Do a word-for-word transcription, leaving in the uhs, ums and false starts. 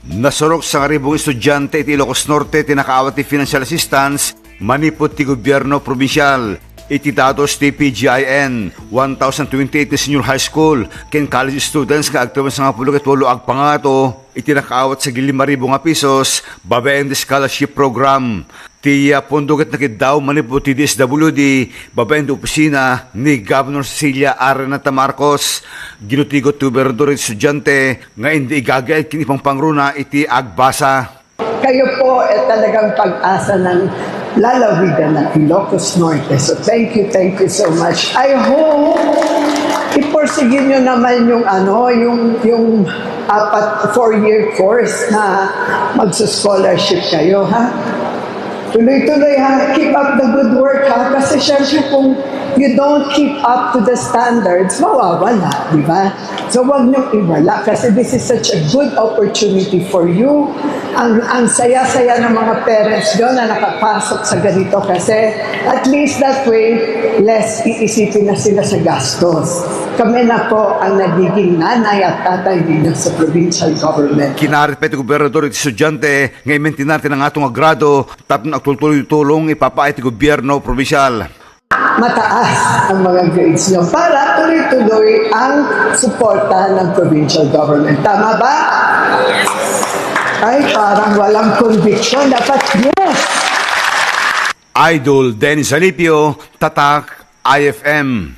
Nasurok sangaribong estudiante iti Ilocos Norte ti nakaawat ti financial assistance manipud ti gobierno probinsial. Iti datos ti P G I N, one thousand twenty-eight nga senior high school ken college students nga agtawen sangapulo ket walo agpangato iti nakaawat sagili lima ribu nga pesos babaen ti scholarship program. Ti, ah, pondo ket nakiddaw manipud ti D S W D babaen ti opisina ni Governor Cecilia Arenata Marcos. Ginutigot ti gobernador iti estudiante nga indi igagaed ken ipangpangruna iti agbasa. Kayo po ay talagang pag-asa ng lalawigan ng Ilocos Norte. So thank you, thank you so much. I hope iporsige nyo naman yung ano, yung yung apat, four-year course na magsuscholarship kayo, ha? Tuloy-tuloy, ha? Keep up the good work, ha? Kasi syempre kung you don't keep up to the standards, mawawala, di ba? So wag niyong iwala kasi this is such a good opportunity for you. Ang, ang saya-saya ng mga parents nyo na nakapasok sa ganito kasi at least that way, less iisipin na sila sa gastos. Kami na po ang nagiging nanay at tatay ninyo sa provincial government. Kinarit pa iti gobernador iti estudiante nga imentinar ti nangato nga grado tapno agtultuloy tulong ipapaay ti gobierno probinsial. Mataas ang mga grades nyo para tuloy-tuloy ang suporta ng provincial government. Tama ba? Ay, parang walang conviction. Dapat yes. Idol Dennis Alipio, Tatak I F M.